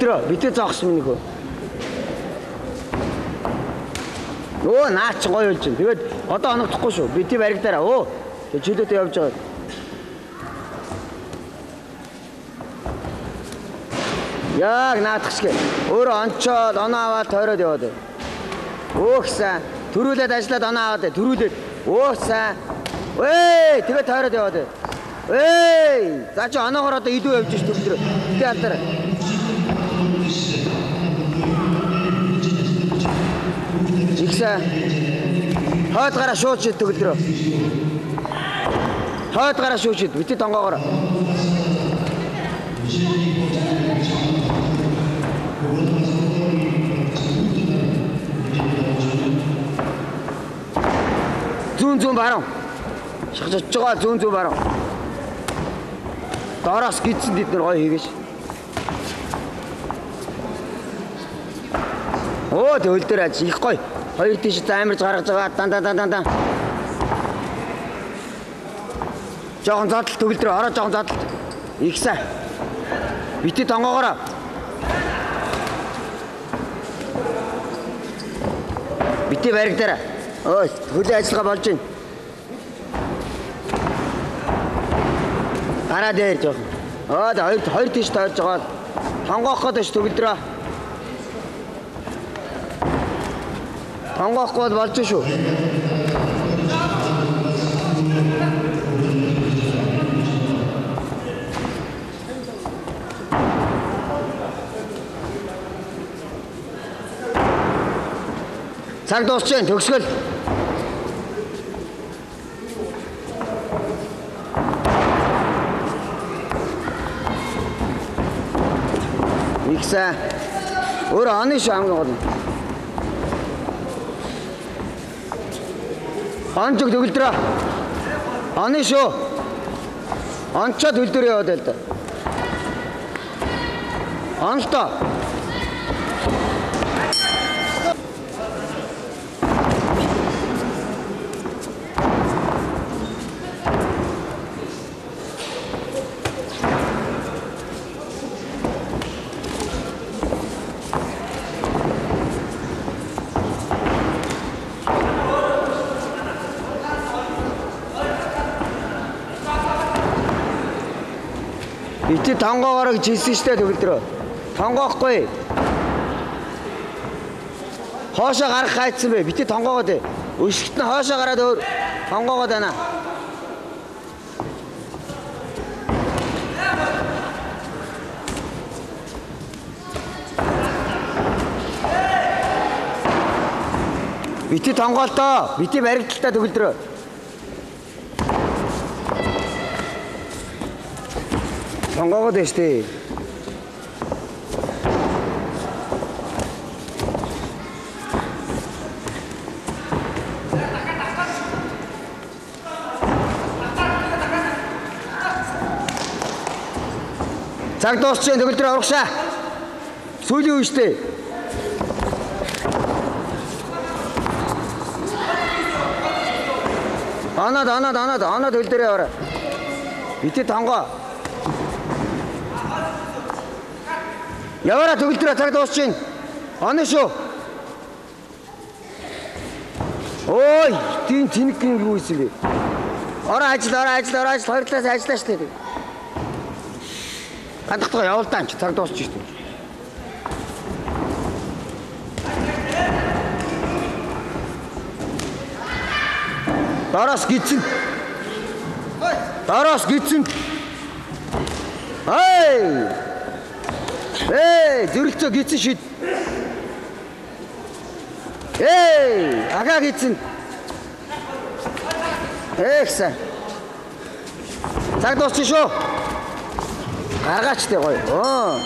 Төгөлдрөө битээ зоогсон минь хөө. Өө наа чи гоё болж байна. Тэгээд одоо оногдохгүй шүү. Бити баригдаараа. Өө тэг чөлөөтэй явж байгаа. Яг наадах шиг. Өөрөө онцоод оноо аваад тойроод яваад. Өөх сайн. Төрүүлээд ажиллаад оноо аваад төрүүлээд. Өөх сайн. Эй, тэгээд тойроод яваад. Эй, за чи оноогоор одоо илүү явж ш төгөлдрөө. Бити алдараа. Ихсэн. Хойд гараа шууд шид төгөлдрөө. Хойд гараа шууд шид. Бити тонгоогоор. Зүүн зүүн баруун. Шахаж байгаа зүүн зүүн баруун. Доороос гидсэн бид нар гоё хийгээш. Оо төл дээр аж их гоё. Хоёр тийш амарч гаргаж байгаа. Дан дан дан дан дан. Жохон зодтол төгөлдрөө ороо жохон зодтол. Их сайн. Бити тонгоогоороо. Бити баригдаараа. Ой, хөлийн ажиллагаа болж байна. Гараа дээр жоохон. Оо, хоёр тийш тойрж байгаа. Тонгоох гээд ш төгөлдрөө. Тонгоохгүй бол болж шүү. Цаг дуусч байна. Төгсгөл. Ихсэн. Өөр оны шүү хамгийн гол нь. Онцог төгөлдрөө. Оны шүү. Онцоо төгөлдөр яваад байл да. Онолтоо. Бити тонгоогоор гэж хэлсэн штэ төгөлдрөө. Тонгоохгүй. Хоошоо гарах гайцсан бэ. Бити тонгоогоод. Өшигт нь хоошоо гараад өөр тонгоогоод байна. Бити тонгоолтоо. Бити баригдaltaа төгөлдрөө. Тонгоогоод байна штэ. Цаг дуусч байна. Төгөлдрөө урагшаа. Сүүлийн үе штэ. Оноод оноод оноод оноод төгөлдрөө яваарай. Бити тонгоо. Яваарай төгөлдрөө цаг дуусч байна. Оны шүү. Ой, тийм тэнэг юм юу юм бэ? Ороо ажил, ороо ажил, ороо ажил, хоёр талаас ажиллаа штэ. Гандахтгаа явуулдаа юм чи цаг дуусч штэ. Доороос гидсэн. Доороос гидсэн. Эй! Эй, зөрөлцөө гидсэн шид. Эй, агаа гидсэн. Эхсэн. Цаг дуусчих шүү. Гаргаач тэ гоё. Оо.